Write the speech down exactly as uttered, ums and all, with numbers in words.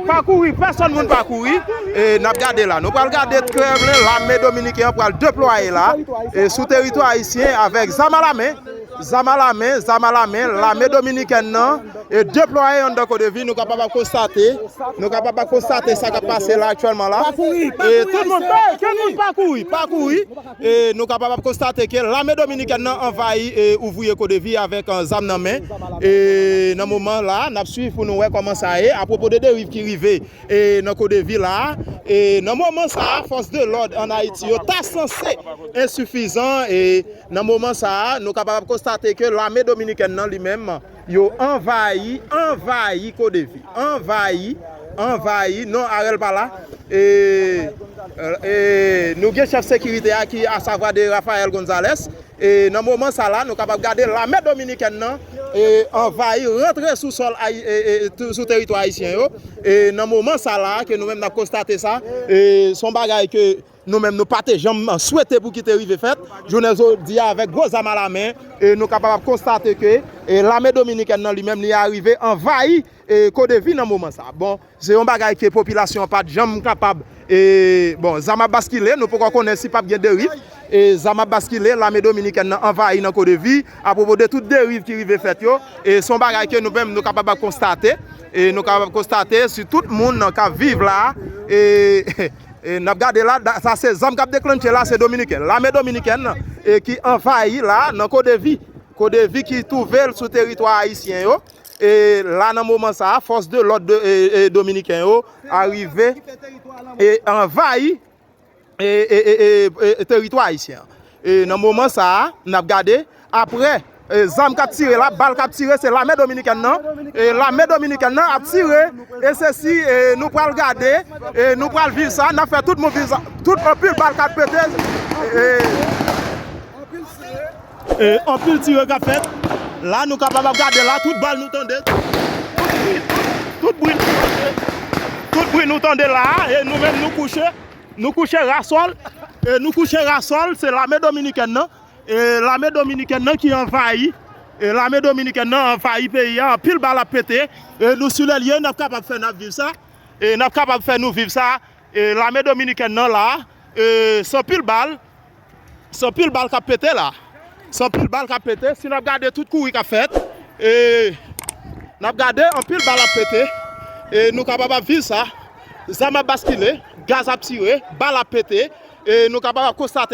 Pa kouri, pèsòn moun pa kouri. E n ap gade la. Nou pral gade trè byen lame dominiken an pral deplwaye la. E sou teritwa ayisyen avèk zam a la men. Zam a la men, zam a la men, lame dominikèn nan e deplwaye anndan Kodevi. Nou kapab ap konstate, nou kapab ap konstate sa k ap pase la aktyèlman la. E tout moun, kenn moun pa kouri, pa kouri. E nou kapab ap konstate ke lame dominikèn nan anvayi e ouvriye Kodevi avèk, eh, zam nan men. E nan moman la, n ap swiv pou nou wè kòman sa ye. Apwopo de deriv ki rive e nan Kodevi la, e nan moman sa a, fòs de lòd ann Ayiti yo ta sanse ensifizan. E nan moman sa a, nou kapab ap konstate ke lame dominikèn nan li menm, yo anvayi, anvayi Kodevi, anvayi, anvayi, non, Arel pa la. E, e nou gen chèf sekirite a ki, asavwa de Rafael Gonzalez. E nan moman sa la, nou kapab gade lame dominikèn nan e anvayi, rantre sou sòl ayi-, e, e, tou-, sou teritwa ayisyen yo. E nan moman sa la, ke nou menm n ap konstate sa, e se yon bagay ke nou menm nou pa te janm swete pou ki te rive fèt. Jounen jodi a, avèk gwo zam a la men, e nou kapab ap konstate ke, e lame dominikèn nan li menm, li arive anvayi e Kodevi nan moman sa. Bon, se yon bagay ke popilasyon an pa t janm kapab, e, bon, zam ap baskile, nou poko konnen si p ap gen deriv. E zam ap baskile, lame dominikèn nan anvayi nan Kodevi, apwopo de tout deriv ki rive fèt yo. E se yon bagay ke nou menm nou kapab ap konstate. E nou kapab konstate si tout moun k ap viv la, e, e n ap gade la, da-, sa se zam k ap deklannche la, se dominiken. Lame dominikèn, e ki anvayi la nan Kodevi. Kodevi ki twouve l sou teritwa ayisyen yo. E la, nan moman sa a, fòs de lòd de, e, e, dominiken yo arive e anvayi e, e, e, e, e, teritwa ayisyen an. E nan moman sa a, n ap gade, apre, e, zam k ap tire la, bal k ap tire, se lame dominikèn nan. E lame dominikèn nan ap tire, e se si, e, nou pral gade, e nou pral viv sa, n ap fè tout moun viv sa, tout anpil bal k ap pete, e, e, anpil tire k ap fèt. La, nou kapab ap gade la, tout bal nou tande, tout bri, tout, tout bri nou tande, tout bri nou tande la, e nou menm nou kouche, nou kouche rasòl, e nou kouche rasòl, se lame dominikèn nan, e lame dominikèn nan ki anvayi, e lame dominikèn nan anvayi peyi a, anpil bal ap pete, e nou sou lè l ye, n ap kapab fè n ap viv sa, e n ap kapab fè nou viv sa, e lame dominikèn nan la, e se anpil bal, se anpil bal k ap pete la. Se anpil bal k ap pete. Si n ap gade tout kouri k ap fèt, e n ap gade anpil bal ap pete. E nou kapab ap viv sa. Zam ap baskile, gaz ap tire, bal ap pete. E nou kapab ap konstate